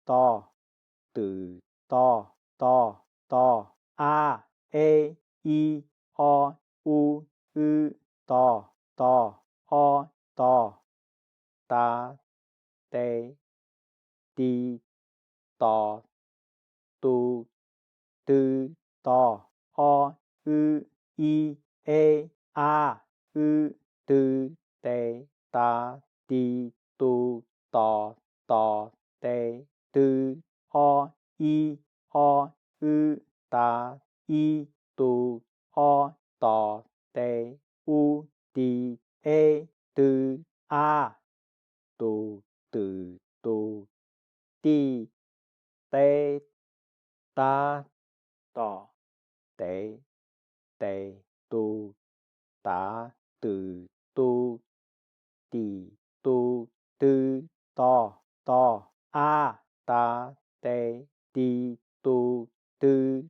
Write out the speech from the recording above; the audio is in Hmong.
to, twm, to, to, to, a, e, i, o, u, w, to, to, o, to, ta, te, ti, to, tu, tw, to, o, w, i, e, a, w, tw, te, ta, ti, tu, to, to, te, tw, o, i, o, w, ta, i, tu, o, to, te, u, ti, e, tw, a, tu, twm, tu, ti, te, ta, to, te, te, tu, ta, twm, tu, tim, tu, tw, to, to, a, ta, te, ti, tu, tw,